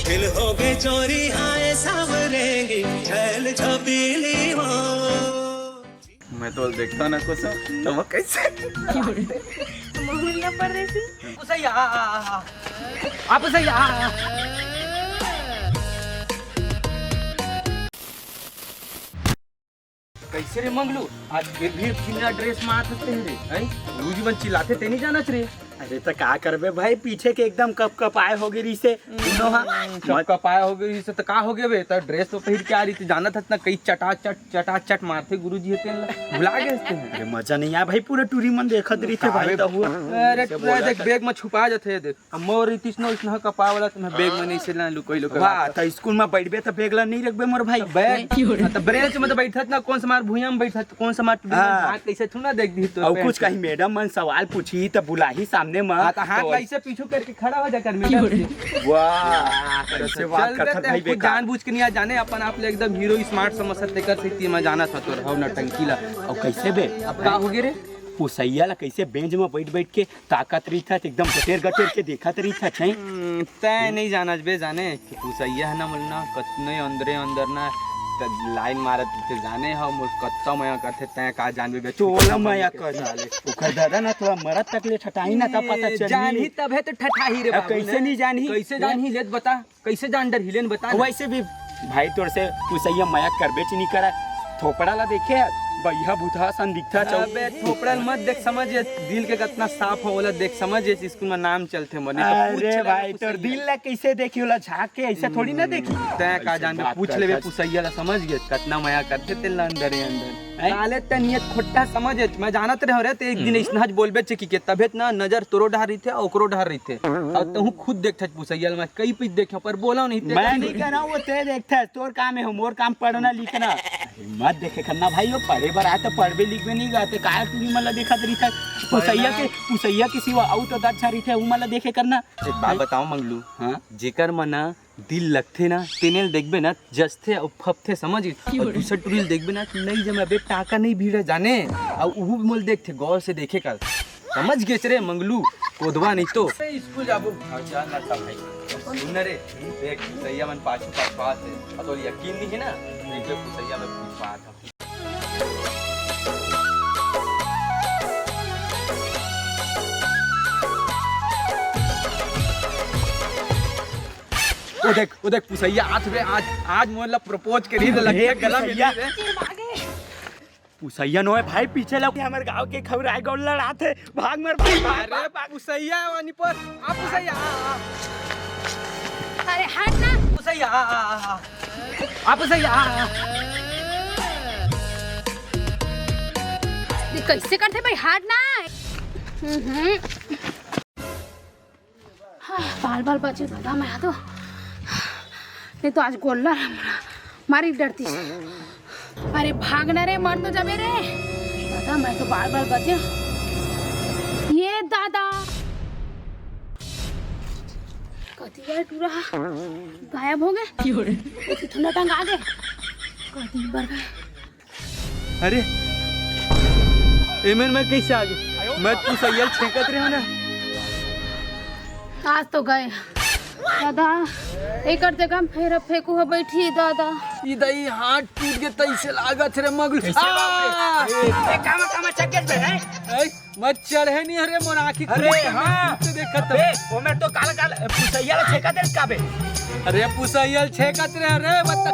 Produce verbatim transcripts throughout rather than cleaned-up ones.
दिल हो गए चोरी हाय सावरेंगी छैल छबीली वो। मैं तो देखता ना कुछ, तो वो कैसे मोहल्ला परदेसी। आप सही आ, आ, आ, आ। आप सही आ, आ, आ। कैसे रे मंगलू, आज फिर भी बिना ड्रेस में आत हस रे, हैं? गुरुजी मन चिल्लाथे ते नहीं जानत रे। अरे त का करबे भाई, पीछे के एकदम कप कप आए हो गई से दोनों हा। हम्म, कप कप आए हो गई से त का हो गए बे? त ड्रेस तो पहिर के आ रही थी, जानत हस ना, कई चटा चट चटा चट मारथे गुरुजी हे तेन ला। भुला गए हस तेन। अरे मजा नहीं आया भाई, पूरे टूरी मन देखत रही थे भाई। त हुआ अरे पूरा देख, बैग में छुपा जाते हैं, देख। अब मोर इतिस न उसनहा कपा वाला त मैं बैग में नहीं से ना लुकोई लुकोई वाह, बात। त स्कूल में बैठबे त बैग ला नहीं रखबे मोर भाई। बैग, त ब्रेंच में तो बैठत ना, कौन सा मार भुइयां में बैठत, कौन सा मार टुरी में हाँ। हाथ कैसे थू ना देख दी तो और पैंट कुछ से। कहीं मैडम मन सवाल पूछी त बुलाही सामने में। हाँ, त हाथ तो ला ऐसे पीछू करके खड़ा हो जा कर मैडम से। वाह, कैसे बात चल बे, करथस ते भाई कुछ बेकार। जानबूझ के नहीं आ जाने, अपन आप ले एकदम हीरो स्मार्ट समझत तेकर से इतनी मैं जाना था तोर हव नटंकी ला। और कैसे बे? अब का हो गए रे? पुसैया ला कैसे बेंच में बैठ बैठ के ताकत रहिथस, एकदम गटेर गटेर के देखत रहिथस, हैं? हम्म, तैं नहीं जानस बे जाने कि पुसैया है ना, मोला ना कतने अंदरे अंदर ना त-, लाइन मारत रहिथे जाने हो, मोर कत्ता मया करथे, तैं का जानबे बे, तोला मया कर साले। ओकर दादा ना थोड़ा मरत तक ले ठठाही ना, तब पता ए, चली। जानही तबे तो ठठाही रे अब बाबू कैसे ना। नहीं जानही? कैसे हैं? जानही, ले त बता। कैसे जान डरही, ले न बता ना। वैसे भी भाई तोर से पुसैया मया करबे च नहीं करा। थोपड़ा ला देखे, बइहा भूतहा सन दिखथस। अबे थोपड़ा ल मत देख, समझ ये दिल के कतना साफ हो, ओला देख, समझ ये स्कूल में नाम चलथे मोर, नहीं तो पूछ अरे ले भाई, तोर पुसैया। दिल ला कैसे देखी, ओला झांक के ऐसे थोड़ी ना देखी। तैं का ऐसे जानबे, बात पूछ लेबे करथस। पुसैया ला, समझ गे कतना मया करथे तेन ला अंदरे अंदर। हैं? साले तैं नियत खोट्टा समझ हे, मैं जानत रहे रे, ते एक दिन हम्म। ऐसना ज बोलबे चिकी के, तभे त ना नजर तोरो डहर रहिथे, ओकरो डहर रहिथे। और तहूँ खुद देखथस पुसैया ल, मैं कई पीस देखे, पर बोला नहीं ते मैं नहीं कह रहा हूँ, वो ते देखथस, तोर काम है, मोर काम पढ़ना लिखना। मत देखे करना भाई, वो पढ़े बर आए त पढ़बे लिखबे नहीं गा, ते काय टूरी मन ला देखत रहिथस? पुसैया के, पुसैया के सिवा अउ तो दस झन रहिथे, उ मन ला देखे करना। एक बात बताओ मंगलू, हाँ? जेकर मन दिल लगथे ना, तेने ल देखबे ना, जचथे अउ फपथे, समझ गे? अउ दूसर टूरी ल देखबे ना, नई जमे बे, टाका नहीं भीड़ा जाने, अउ उहू मोल देखथे, गौर से देखे कर, समझ गेच रे मंगलू, कोदवा नहीं तो। स्कूल जाबो, हाँ, चल ना था भाई। सुन ना रे, देख, पुसैया मन पाछू पाछू आत हे, अउ तो यकीन नहीं है ना, देख, पुसैया मन पूछ पात हे। ओ देख, ओ देख, पुसैया आत रे, आज, आज मोला प्रपोज करी रे, लगिया गला मिली रे। पुसैया नोहे भाई, पीछे लग हमर गांव के खौराय गोल्लर आत हे, भाग मर भाई, भाग, अरे भाग। पुसैया वानी पर, आ पुसैया, आ, आ। अरे हट ना। पुसैया, आ, आ, आ, आ। आप सही, आ, आ। ये कैसे करथे भाई, हट ना। हम्म। हाँ, बाल बाल बचे दादा, मैं तो नहीं तो आज गोल्लर मारी डरती। अरे भाग ना रे, मर तो जाबे रे। दादा, मैं तो बाल बाल बचे। ये दादा, कति बार टूरा गायब हो गए। कति ठंडा टंगा दे। कति बार गए। अरे, एमन मैं कैसे आ गए? मैं तो पुसैया ल छेंकत रहे हो ना। आज तो गए। दादा, एकर जगह में फेर फेंकू हो बैठी दादा। ई दई हाथ टूट के तैसे लागत रे मगलू। कैसे बाप रे? आ! ए, ए, कामा, कामा चक्कर पे है? ए, मत चढ़े नहीं, अरे मोर आँखी अरे खुली, हाँ। तो देखत बे, ओमे तो काला काला पुसैया ला छेंकत रहे का बे? अरे पुसैया ल छेंकत रहे, अरे बता।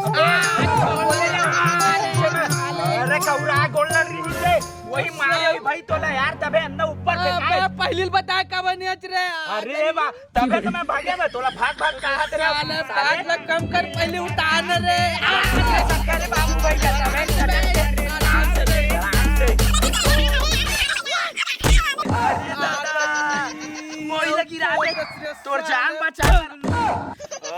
अरे कौरा गोल्लर री रे, वही मारे वही भाई तोला यार, तबे अन्ना ऊपर पे अबे काय? पहली बता का बने अच रे। अरे बा, तबे तो मैं भागे बे, तोला भाग भाग कहा तेरे साले, साले। भाग लग कम कर, पहले उतार न रे। आ, अरे बाबू भाई, जा, जा, जा, जा। अरे दादा, मोई लगी रात है, तोर जान बचा।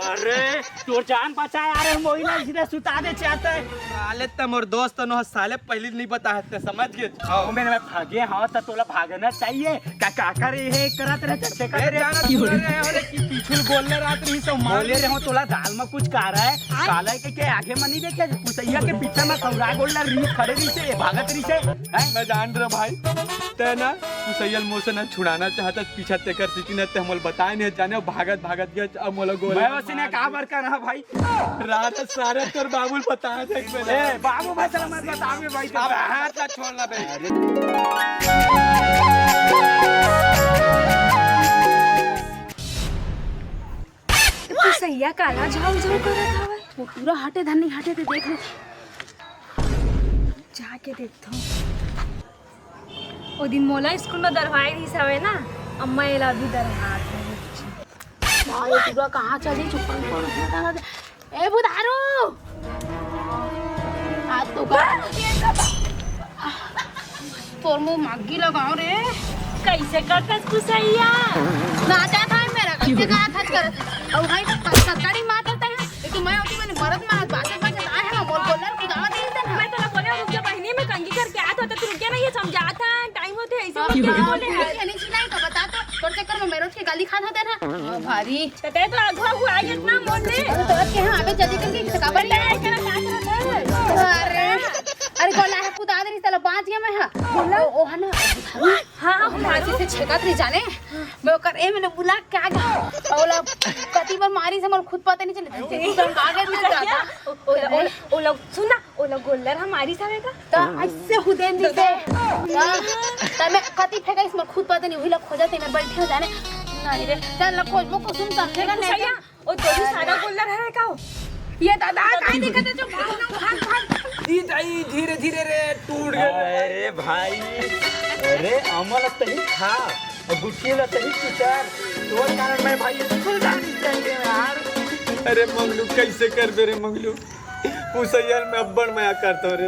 अरे, तोर जान बचाए आ रहे, मोही ला सीधा सुता दे चाहते। साले ते मोर दोस्त नो, साले पहली नहीं बता हते, समझ गे? हाँ। मैं भागे, हाँ, तो तोला भागना चाहिए। का, का करे हे, करत रहे, चक्कर ए, करे। जाना तू रहे हो रे कि पीछू गोल ले रात रही सो मार बोले रहे हो, तोला दाल में कुछ का रहा है? साला के, के आगे में नहीं देखे, पुसैया के पीछे में कौरा गोल ला रही, खड़े रही से, भागत रही से, हैं? मैं जान रहा भाई, ते ना पुसैया ल मोसे ना छुड़ाना चाहता, पीछा तेकर सीटी ना ते हमल बताए नहीं जाने, भागत, भागत गए, अब मोला गोल मैं उसी ने कहा बर करा भाई, रात सारे तोर बाबू ल बता दे एक बेर। ए, बाबू भाई, चला मत बता, अभी भाई, अब हाथ ला छोड़ ला बे। तू सैया काला झाऊ झाऊ करत हवय? वो पूरा हटे धन नहीं हटे, ते देख ले। जाके देखथव। ओ दिन मोला स्कूल में दरवाए रहिस हवय ना, अम्मा एला भी दरवात हवय। भाई, पूरा कहाँ चली चुपन पड़ गया। ए, बुधारू! हाथ तो का? तोर मुंह मागी लगाओ रे। कैसे करथस पुसैया? नाचा था मेरा, कैसे कहा था कर? और भाई, कचकड़ी मारता है। ये तो मैं होती, मैंने मरद मारत बात, मैं जब आया ना, बोल, बोल, कुदावा दे देता ना। मैं तो ना बोले, रुक जा बहनी, मैं कंघी करके आत होता, तू रुक जा ना, ये समझात है, टाइम होते, ऐसे हाँ, बोल के हाँ, बोले हैं। ये नहीं सुनाई तो बता तो, तोर चक्कर में मैं रोज के गाली खात होते ना। हाँ, भारी। तो ते तो आधा हुआ है इतना बोल दे। अरे, तोर के हाँ, अबे जल्दी, जल्दी, से काबर नहीं? अरे, अरे, गोला है, कुदा दे रही, साला, बांच गया मैं, हाँ। बोला? ओ, ओ, है ना, हाँ, हाँ, हाँ, जैसे छेकत रही जाने, मैं ओकर, ए, मैंने बुला के आ गया। ओला कति बार मारी से मोर खुद पता नहीं चले। तू तो आगे नहीं जाता। ओ, ओला, ओला, ओला, सुन ना, ओला गोल्लर हमारी सारे का। तो ऐसे हुदे नहीं थे। तो, तो मैं कति फेंका इस मोर खुद पता नहीं, वही लोग खोजा थे, मैं बैठे हो जाने। नहीं रे, चल ना खोज, वो कुसुम समझेगा नहीं। भैया, ओ तो भी सारा गोल्लर है का? ये दादा, काय दिक्कत है जो भाग ना, भाग, भाग। ई दाई, धीरे धीरे रे, टूट गया। अरे भाई, अरे अमल तही खा, और गुटकी ला तही कुचार। तोर कारण मैं भाई स्कूल जानी चाहिए यार। अरे मंगलू, कैसे कर दे रे मंगलू? पुसैया ल मैं अब्बड़ मया करतो रे।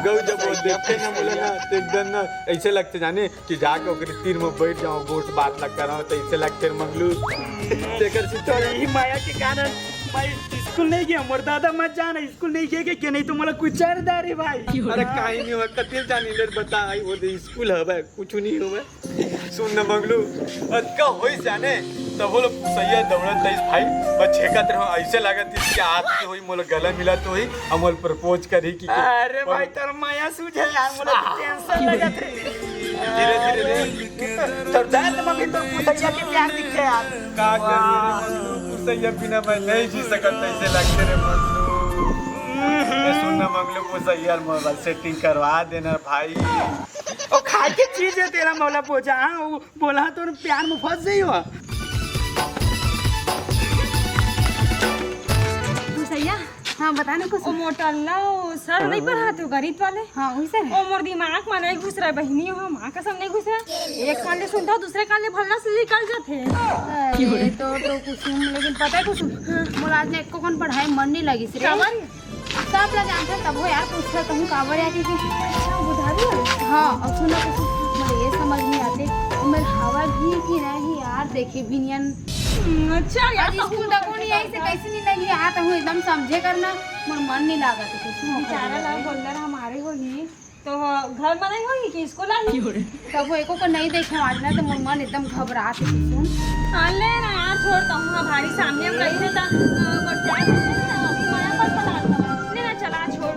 गऊ जब वो देखते ना मोला ना, तो एकदम ना ऐसे लगते जाने कि जाके ओकरे तीर में बैठ जाओ, गोठ बात लग कराओ, तो ऐसे लगते रे मंगलू। तेकर से तो यही माया के कारण मैं स्कूल नहीं गया। मोर दादा मत जाना, स्कूल नहीं गए के, के नहीं तो मोला कुचार दा रे भाई। अरे काहे नहीं हुआ, कते जानी ले बता, आई वो दे स्कूल हवे, कुछ नहीं हुआ। सुन न मंगलू, अतका होई जाने, तब वो लोग पुसैया दौड़त तईस भाई, बस छेकत रहो, ऐसे लागत थी कि आज के होई मोला गला मिला तो होई, हम मोला प्रपोज करी कि अरे भाई, तोर माया सूझे यार, मोला तो टेंशन लगत है। धीरे धीरे रे। तोर जान तो मम्मी तो पुसैया के प्यार दिखे यार। का करी रे मंगलू, पुसैया बिना मैं नहीं जी सकत, ऐसे लगते रे मंगलू। ए, सुन ना मंगलू, पुसैया मोबाइल सेटिंग करवा देना भाई। ओ खाए के चीज है तेरा मौला बोझा, हाँ? वो बोला तो प्यार में फंस गई हो। भुसैया, हाँ, बता ना कुछ। ओ मोटल्ला, ओ सर नहीं पढ़ाते हो गणित वाले? हाँ, वही से। ओ मोर दिमाग में नहीं घुस रहा बहिनी, हो माँ कसम नहीं घुस रहा। एक कान ले सुनता हूँ, दूसरे कान ले भल्ला से निकल जाते। अरे, तो, तो कुसुम, लेकिन पता है कुसुम, हाँ। मोला आज ने एको कन पढ़ाई मन नहीं लगी रे। काबर? सब ला जानथन, तभो यार पूछथन कहूँ काबर यार, क्योंकि अच्छा, बुधारू है? हाँ, और सुनो तो, मुझे ये समझ नहीं आते, उमर हवा भी कि नहीं यार, देखे भी नियन। हम्म, अच्छा यार, आज तो स्कूल तक नहीं आई से कैसे नहीं लगी यार, तहूँ एकदम समझे करना, मोर मन नहीं लागत है कुछ। बेचारा ला गोल्लर हमारे होही। तो घर में नहीं होही कि स्कूल आई? तब वो एको को नहीं देखे आज ना, तो मोर मन एकदम घबरात है कुसुम। हाँ, ले ना यार, छोड़, तहूँ भारी सामने हम रही थे, तो, अ, बट जाए थे ना, अभी माया पर पड़ा था। ले ना, चला, छोड़।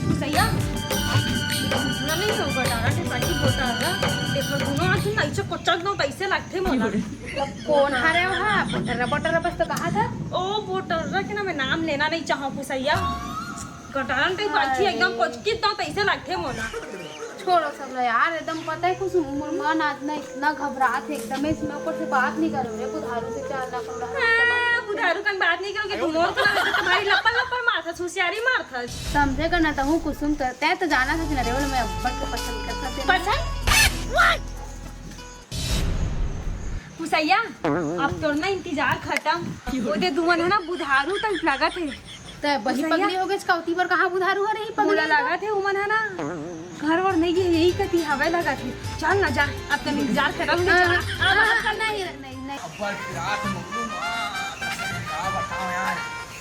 भुसैया, सुना नहीं सो, बटारा के साथी बोटा रहा, देखो, दोनों आँख ना, ऐसे कोचक दो, कैसे लगते मोला। कोन हरे हो? हाँ, बोटर्रा, बोटर्रा बस तो कहा था। ओ, बोटर्रा के ना मैं नाम लेना नहीं चाहूँ, भुसैया। गटारन टाइप बात थी, एकदम कोचकित दो, तैसे लगथे मोला। छोड़ो सब ला यार, एकदम पता है कुछ उम्र मन आज ना इतना घबरात है, एकदम इसमें ऊपर से बात नहीं करो रे, बुधारू से चार लाख रुपया हाँ, बुधारू कन बात नहीं करोगे, तुम और करो, तो तुम्हारी लप्पर लप्पर मारथस, होशियारी मारथस। समझे कर ना, तहूँ कुसुम तो, तै तो जाना था कि ना रे, बोले मैं अब्बड़ के पसंद करता थे। पसंद? भुसैया, अब तोर ना इंतजार खत्म। ओदे दुमन है ना बुधारू टाइप लागत है। तै बही भुसैया। पगली हो गई, कौती पर कहाँ बुधारू हो रही पगली मोला तो? लागत है उमन है ना घर वर नहीं है, यही कती हवे लागत है। चल ना जा, अब तन इंतजार खत्म हो हाँ, गया। हाँ, हाँ, नहीं, नहीं। पर पिरात मुल्लू माँ, का बताओ यार।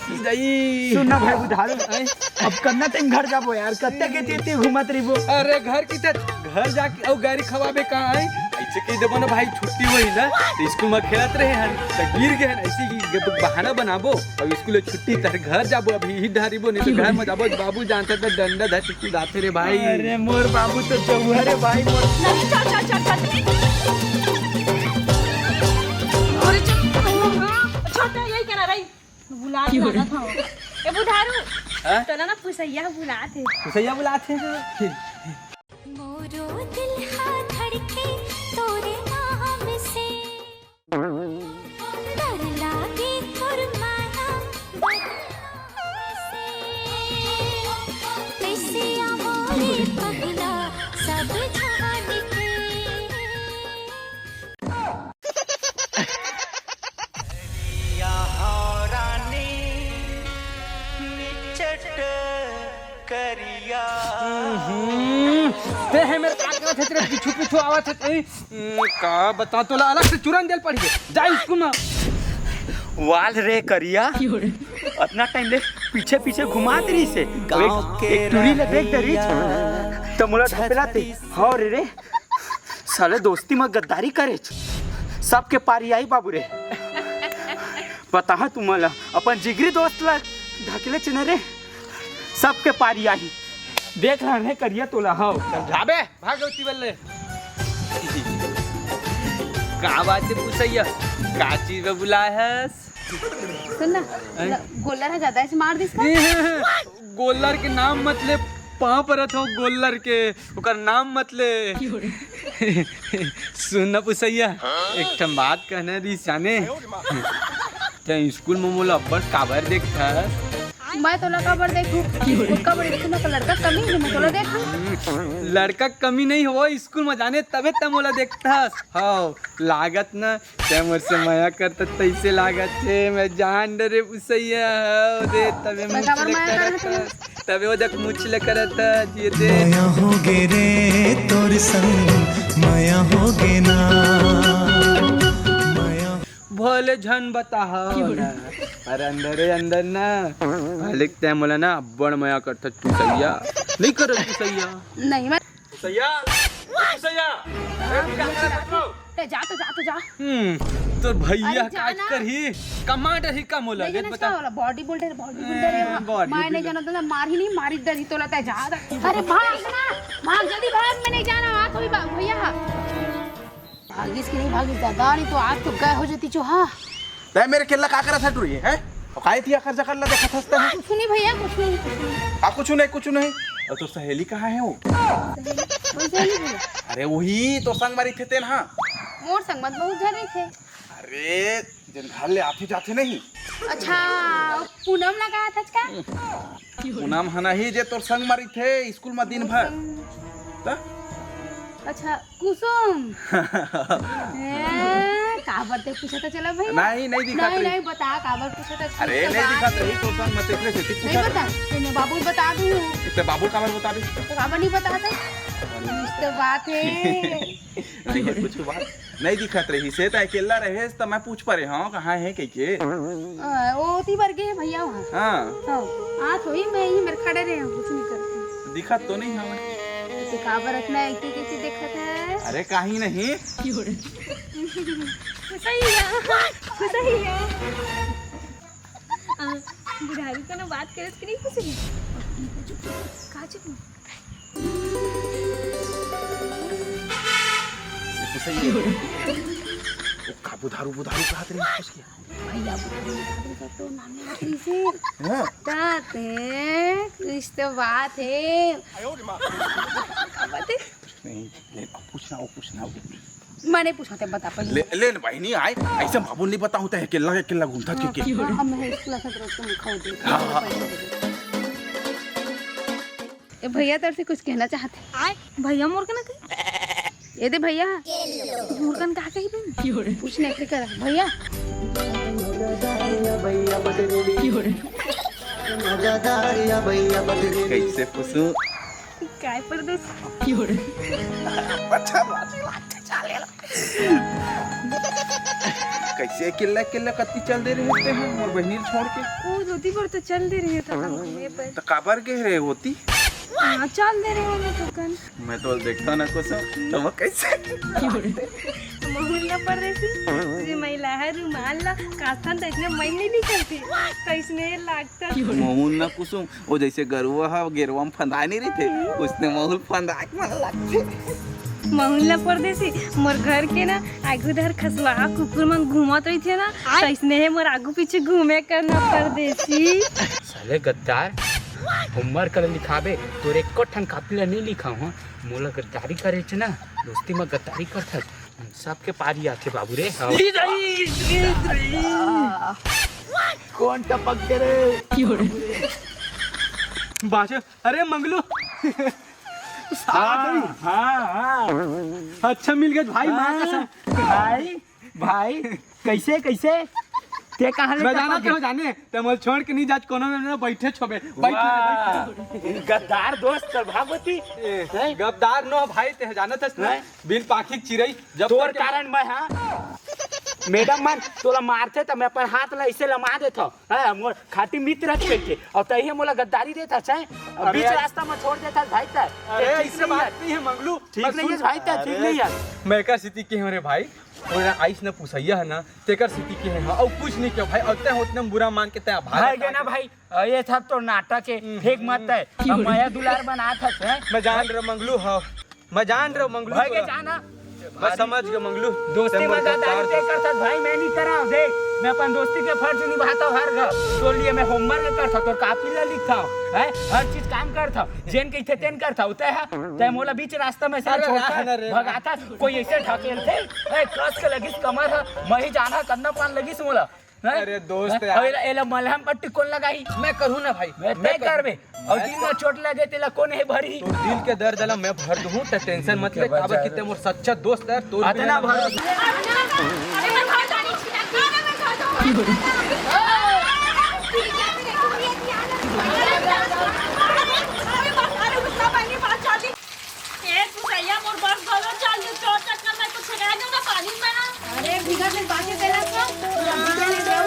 ई दई। सुन ना भाई बुधारू, हैं? अब कन्ना टाइम घर जाबो यार, कत्ते के तीती घूमत रहिबो। अरे घर की त घर जाके अउ गारी खवाबे का है? ऐसे कह देबो ना भाई, छुट्टी होही ना, त स्कूल में खेलत रहे हन, त गिर गए हन, ऐसे ही ग-, बहाना बनाबो, अब स्कूल ले छुट्टी, तर घर जाबो, अभी ही डहरिबो, नहीं तो घर में जाबो, बाबू जानता त डंडा धर के कुदाथे रे भाई। अरे मोर बाबू तो चौहा रे भाई, मोर। नहीं, चल, चल, चल, चल। अरे चल, हाँ, छोटा, यही कहना रही। बुला के लाना था। ए बुधारू, हाँ? तोला ना पुसैया बुलात हे। पुसैया बुलात हे? मोरो दिल हा धड़के तोरे नाम से। डर लागे तोर माया बदनाम से। कैसे आवारे पगला सब जान के। करिया हो रानी, निचट करिया। हम्म, ते हे मेरे का करत हे, तेरे पीछू पीछू आवत हे, ए, हम्म, का बता तोला, अलग से चुरन देल पड़ी हे। जा स्कूल में। वाल रे करिया, अतना टाइम ले पीछे पीछे घुमात रहिस हे। गाँव एक, के एक टुरी ले देख दे रहिस, त मोला ढपेला ते। हाँ रे रे, साले दोस्ती में गद्दारी करेच, सबके पारी आही बाबू रे। बताहा तुमला, अपन जिगरी दोस्त ला ढकलेच न रे, सबके पारी आही। देख रहा है करिया तोला, हाँ। चल जाबे, भाग ओती बल्ले। का बात हे पुसैया, का चीज में बुलाए हस? सुन ना, हैं? ल-, गोल्लर हा ज्यादा ऐसे मार दिस का? गोल्लर के नाम मत ले, पाँव परत हो गोल्लर के, ओकर नाम मत ले। सुन ना पुसैया, एक ठन बात कहना रहिस जाने। ते स्कूल में मोला अब्बड़ काबर देखथस? मैं तोला काबर देखूं? ओतका बड़े स्कूल में तो लड़का कमी हे, मैं तोला देखूं? लड़का कमी नहीं हो स्कूल में जाने, तबे त मोला देखथस। हव, लागत ना ते मोर से मया करत तइसे लागत हे, मैं जान डरे पुसैया हव दे, तबे मैं काबर मुछ ले मया करत करत हस, तबे वो देख मुछ ले करत हस, ये दे। मया हो गे रे तोर संग, मया हो गे ना, मया। भले झन बताहा ना, अरे अंदरे अंदर ना, भले ते मोला ना अब्बड़ मया करत पुसैया, नहीं करत पुसैया। नहीं, मैं सैया, ए, सैया, ए, का करत हस? ते जा तो, जा तो, जा। हम्म, तोर भैया अरे, जा का ना। करही? कमांडर ही का मोला, नहीं, ये नहीं, बता। इसका वाला बॉडी बिल्डर, बॉडी बिल्डर है हम्म, वहाँ। बॉडी मैं नहीं बिल्डर। जाना तो ना, मार ही नहीं, मार इधर ही तो लेता है, जा। अरे भाग ना, भाग, जल्दी भाग, मैं नहीं जाना, वहाँ कोई भाग, भैया। भागिस कि नहीं भागिस दादा, नहीं तो आज तो गए हो जाती चूहा। तै मेरे केला का करत हस टुरी, हैं? अउ काय थी अखर जखर ला देखत हस तै? कुछ नहीं भैया, कुछ नहीं, कुछ नहीं। का कुछ नहीं, कुछ नहीं? अउ तोर सहेली कहाँ हे वो? कौन सहेली भैया? अरे वही तोर संग मा रहिथे तेन हा। मोर संग मा त बहुत झन रहिथे। अरे जेन घर ले आथे जाथे नहीं। अच्छा, पूनम ला कहा था का? पूनम हा नहीं जे तोर संग मा रहिथे स्कूल मा दिन भर। त? अच्छा, कुसुम। ए, काबर ते पूछत हस भैया? नहीं, नहीं दिखत नहीं, रही। नहीं, बता, काबर पूछत हस? अरे, कुछ तो नहीं बात दिखत है। रही, तो सन मत एकरे से, नहीं पूछत बता, तेने बाबू बता दूँ। ते बाबू काबर बता दे? तो काबर नहीं बता दे? कुछ तो बात है। नहीं, कुछ बात नहीं दिखत रही से, त अकेला रहे, त मैं पूछ परे हूँ, कहाँ है कह के? अ, ओती बर गे भैया वहाँ। हाँ। हाँ, आज होई मैं ही मेरे खड़े रहे हूँ, कुछ नहीं करती। दिखत तो नहीं हमें। तो काबर इतना ऐसे कैसे देखत है? अरे कहीं नहीं। सही है, सही है। आ, बुढ़ारी को ना बात करे कि नहीं कुछ नहीं। का चुप? सही है। वो का बुधारू बुधारू कहत रही कुछ क्या? भैया, बुढ़ारी का तो नाम नहीं आती से। हाँ। ताते, कुछ तो बात है। का बात है? नहीं, ले, अब पूछना, वो पूछना, वो पूछना। मैं नहीं पूछना, ते बता पहले। ले, ले न बहिनी, आए, ऐसे बाबू नहीं बताऊँ, ते अकेला, अकेला घूमता हाँ, क्यों, क्यों? हाँ, मैं इसको लगा रोज को मुखा होती है। हाँ, हाँ। ए भैया, तेरे से कुछ कहना चाहते हैं। आए, भैया मोर के ना कही। ए दे भैया, मोर कन का कही बन? पूछ ने कर भैया। कैसे पूछूं? काय परदेस? अच्छा बात है, अच्छा चाले ला। कै-, से अकेल्ला अकेल्ला कत्ती चल दे रहे तेहा, मोर बहिनी ल छोड़ के। ओ, धोती पर तो चल दे रहे था हम घूमे पर। त काबर गे रहे होती? हाँ, चल दे रहे हो थोकन। मैं तो देखता ना कुसुम, त मैं कैसे? महुल ना परदेसी, जे महिला है रुमाल ला, कास्थन त इसने मैं नहीं निकलती, कैसने लागता। महुल ना कुसुम, ओ जैसे गरुआ ह गेरवा म फंदाय नहीं रहिथे, उसने महुल फंदाय के मन लागथे। महुल ना परदेसी, मोर घर के ना आगू डहर खसुआ कुकुर मन घूमत रहिथे ना, आय। तइसने हे मोर आगू पीछे घूमे करना परदेसी। साले गद्दार, होमवर्क ल लिखाबे, तोर एको ठन कापी ल नहीं लिखाव, हाँ? मोला गद्दारी करे च ना, दोस्ती म गद्दारी करथस, सबके पारी आथे बाबू रे। हाँ। ई रही, ई रही। कौन टपक के रे? बाजे, अरे मंगलू। हाँ, हाँ, हाँ। अच्छा मिल गए भाई, माँ हाँ, कसम। भाई, भाई, कैसे, कैसे? ते कहाँ ले मैं जाना टपक गए? ते जाने, ते मोल छोड़ के नहीं जात कोनो में ना बैठे छोबे। बैठ रे, बैठ। वाह, गद्दार दोस्त कर भागवती। ए, हैं? गद्दार नो भाई, ते जानत हस ना? हैं? बिन पाखी के चिरई, जब तोर तक कारण मैं, हाँ? मैडम मन तोला मारथे त मैं अपन हाथ ला ऐसे लमा देथव। हाँ, मोर खाटी मित्र हच कहिके। अउ तइहे मोला गद्दारी देथस, हैं? अरे बीच यार। रास्ता में छोड़ देथस भाई त। अरे, ठीक ऐसे नहीं बात है। नहीं है मंगलू। ठीक मैं नहीं है सुन भाई त, ठीक अरे, नहीं है। मैं एकर सेती के हूँ रे भाई, वो ना आइस ना पुसैया है ना, तेकर सेती के है, हाँ, अउ कुछ नहीं क्यों भाई, अउ ते उतने बुरा मान के ते भाग भाई गे ना भाई, अ, ये सब तो नाटक है, हम्म, फेंक मत है। हम मया दुलार बनात हस, हैं? मैं जान रहा मंगलू, हाँ। मैं जान रहा हूँ मंगलू भाई के तोला। जाना। मैं समझ गया मंगलू। दोस्ती ते में मोर गद्दारी गद्दार ते दोस्त। करथस भाई, मैं नहीं कराव। देख, मैं अपन दोस्ती के फर्ज निभाता हूँ हर घर। तोर लिए मैं होमवर्क करता हूँ, तोर कापी ला लिखता हूँ, हैं? हर चीज काम करता हूँ, जेन कहिथे तेन करता हूँ। तय है, तय मोला बीच रास्ता में से अरे छोड़ता रहा है, ना रे, भगाता। कोई ऐसे ढकेलथे, ए, कस के लगिस कमर है, मैं ही जाना कतना पान लगिस मोला। हैं? अरे दोस्त हैं? यार। अउ एला, एला मलहम पट्टी कौन लगाही? मैं करूँ ना भाई, मैं मैं तय करूँ। करबे। अउ मैं दिन में चोट लगे तेला कौन हे भरी? तो दिल के दर्द ला मैं भर दूँ, तो टेंशन मत ले। काबर कि ते मोर सच्चा दोस्त है, तोर अतना भरोसा। अरे मैं घर जानी छी, घर में घर जाऊँ। अरे बाप, अरे रुक ना, पहली बात चालती। ए, तू भैया, मोर बस घलो चल दे, चोट चक्कर में कुछ रह जाओ ना पानी में ना। अरे, भीगा फिर बातें करना तो, जब भीगा नहीं जाओ।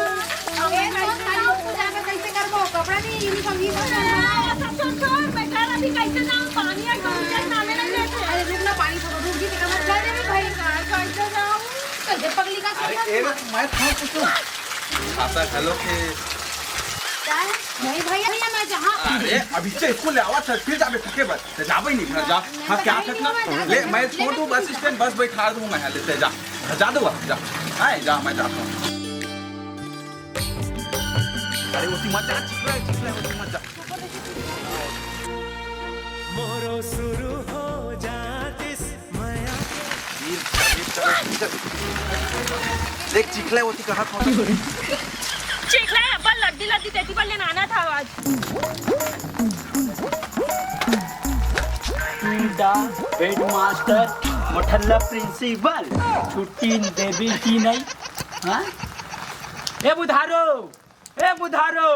अबे, ए, तो खाली उसको जाकर कैसे करबो? कपड़ा नहीं, यूनिफॉर्म, ये सब करना। हाँ, सब छोड़, छोड़, मैं कह रहा अभी कैसे जाऊँ, पानी है, कौन से नामे नहीं लेते। अरे, रुक ना, पानी थोड़ा रुक भी, तेरा मत जा रे भाई। यार, कैसे जाऊँ? कैसे पगली का अरे, सोचना ए, तू? मैं था कुछ छाता घलो के। क्या है? नहीं भैया, भैया, मैं जहाँ अरे, अभी से इसको ले आवा था, फिर जाबे थके बस। ते जाबे नहीं घर, जा। हाँ, क्या थकना? ले, मैं छोड़ दूँ बस स्टैंड, बस बैठा दूँ मैं, ले ते जा। जा दो, जा। आए, जा, मैं जाता हूँ। अरे, उसी मत जा, चिखला है, चिखला है, उसी मत जा। मोरो शुरू हो जातिस मया। देख, चिखला है, उसी कहा था। चिखला है, अब्बा लद्दी लद्दी देती बल्ले नाना था आज। दा हेडमास्टर, मोठल्ला प्रिंसिपल, छुट्टी देबे कि नहीं? हाँ? ए बुधारो, ए बुधारो,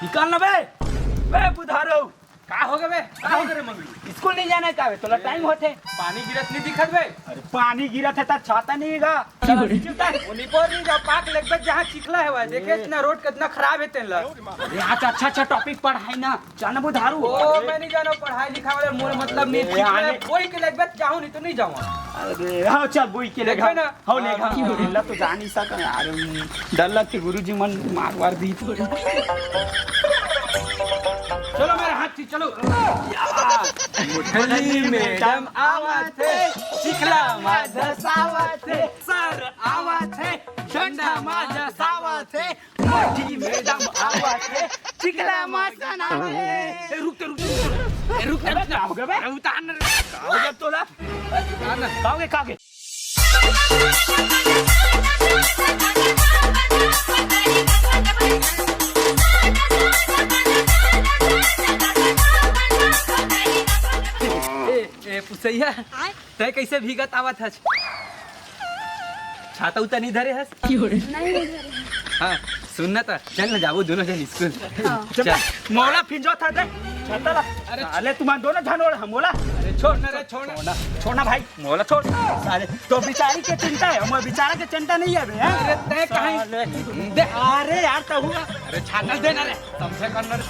निकल ना बे, ए बुधारो। का हो गए बे? का हो गए रे मंगलू? स्कूल नहीं जाना है का बे? तोला टाइम होथे। पानी गिरत नहीं दिखत बे? अरे पानी गिरत है त छाता नहीं गा। चलो नीचे उतार। वो निपोर नहीं जा, पाक लगभग जहाँ चिखला है वह। देखे इतना रोड कितना खराब है तेन ला। अरे आज अच्छा अच्छा टॉपिक पढ़ाई ना, जाना बुधारू। ओ मैं नहीं जाना पढ़ाई लिखाई वाला, मोर मतलब नहीं अरे चिखला है। यार। बोई के लगभग जाऊँ नहीं तो नहीं जाऊँ। अरे हाँ चल बोई के देखबे लेगा। ना। हाँ लेगा। हाँ। इल्ला तो जा नहीं सका यार। डर लगथे गुरुजी मन मार वार दी तो। चलो मेरे हाथ से चलो। मुठली मैडम आवत हे, चिखला मा धसावत हे, सर आवत हे, डंडा मा धसावत हे, मोठी मैडम आवत हे, चिखला मा सनावत हे। ए, रुक, रुक, रुक, रुक। ए, रुक, रुक, रुक। का हो गया बे? अरे, उतार ना रे। का हो गया तोला? उतार ना। का हो गया, का हो गया? ए, ए, पुसैया, आय? तै कैसे भीगत आवत हस? छाता उता नहीं धरे हस? नहीं, नहीं धरे। हाँ, सुन ना त, चल ना जाबो दोनों जन स्कूल। हाँ। चल। मोला फिंजो था दे, छाता ला। अरे साले तुम्हार दोनों झन ओढ़ मोला। अरे छोड़ ना रे, छोड़ ना। छोड़ना, छोड़ना भाई, मोला छोड़। साले, तो बिचारी के चिंता है, मोर बिचारा के चिंता नहीं है बे, हैं? अरे, तैं कहीं साले। दे। अरे यार, तो हुआ। अरे, छाता दे ना रे, समझे कर ना रे।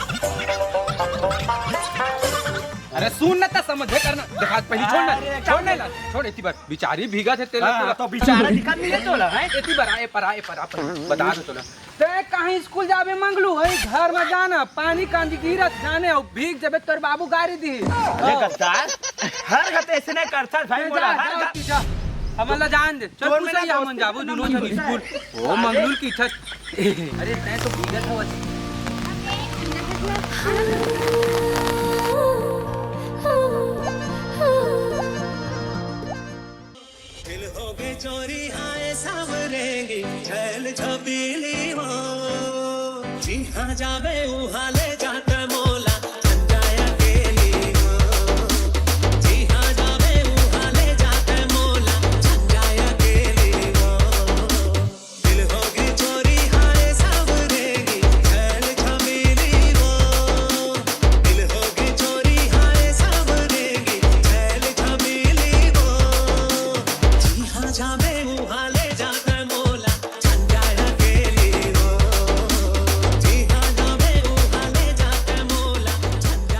अरे, सुन ना, त समझे कर ना। देखा, पहली छोड़ ना, अरे, छोड़ ना ला, छोड़, इतनी बार बिचारी भीगा थे तेल हाँ, तो बिचारा दिखा नहीं है तोला, हैं? इतनी बार आए पर, आए पर, आप बता दो तोला। तैं कहीं स्कूल जाबे मंगलू, हई घर में जाना, पानी कांदी गिरत जाने, अउ भीग जबे तोर बाबू गारी दी। अरे गद्दार, हर घर ऐसे नहीं करता भाई, तैं मोला जा, हर जा, घर तू जा। हमन ला जान दे। चल, तोर तू में सही, ना हमन दोस्ती जाबो, करना दुनों मन झन होता है। स्कूल। ओ, मंगलू की इच्छा। अरे, तैं तो भीगत हवस। दिल होगे चोरी हाय सावरेंगी छैल छबीली वो। जिहाँ जाबे उहाँ ले